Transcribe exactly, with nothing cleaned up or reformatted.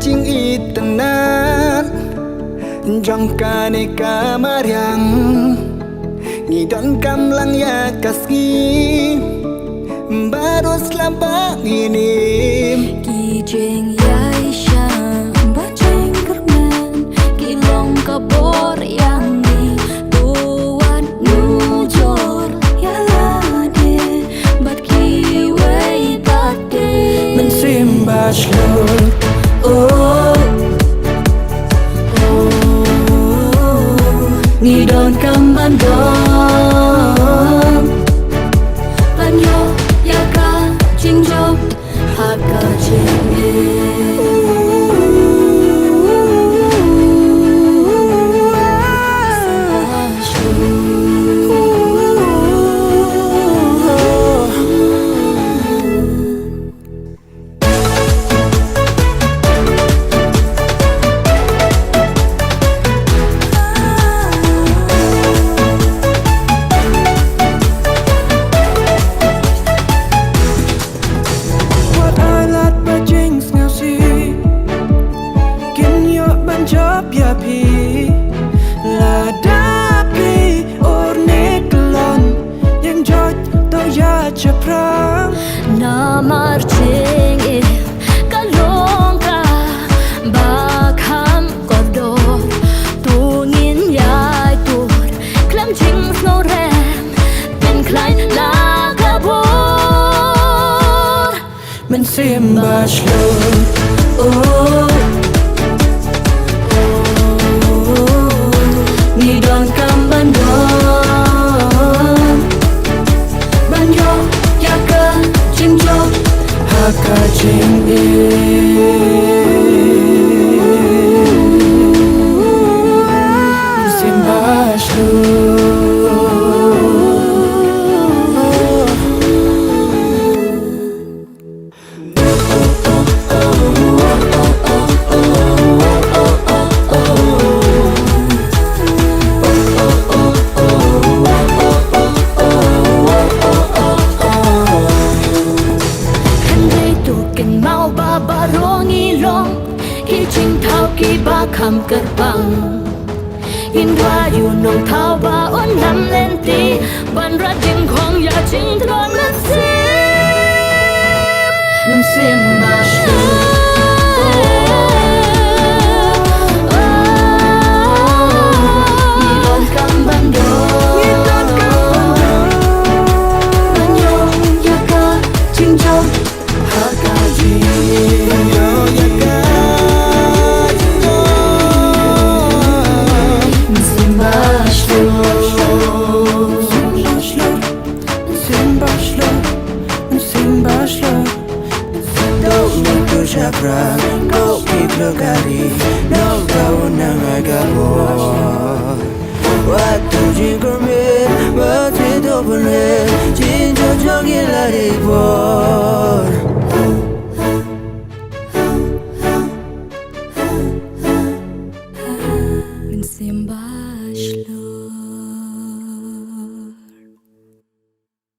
Jingitynnad jong kane ka mariang, ngi donkam lang ïa ka sngi baroh sla ba ngin im. Ki jingïaishah bad jingkyrmen ki long ka bor ïa ngi. To wat nujor ïa lade bad kiwei pat de. Mynsiem Bachelor, oh, oh, ngi donkam ban don ban ïoh ïa ka jingjop ha ka jingim. Wat ailad ba jingsngewsih kin ïoh ban jop ïa phi. Lada phi ur ne kyllon, ïeng joit to ïa shaphrang. Namar jingim ka long kaba kham kordor. To ngin ïai tur khlem jingsngewrem, pynkhlaiñ la ka bor. Mynsiem Bachelor, oh, oh, ngi donkam ban don ban ïoh ïa ka jingjop ha ka jingim. Mynsiem Bachelor. Hynrei to kynmaw ba baroh ngi long ki jingthaw kiba kham kyrpang. Ngin duwai ïa u Nongthaw ba un lam lynti ban rat jingkhong ïa jingtlot mynsiem. Mynsiem Bachelor, oh, oh, ngi donkam ban don, ngi donkam ban don ban ïoh ïa ka jingjop ha ka jingim. Ban ïoh ïa ka jingjop. Mynsiem Bachelor, Mynsiem Bachelor, Mynsiem Bachelor. Dok ngi tu shaphrang, dok ki klokari, dok ka unang ai ka bor. Wat tu jingkyrmen, wat tu pynleh, jingjop jong ngi la dei bor. Mynsiem Bachelor.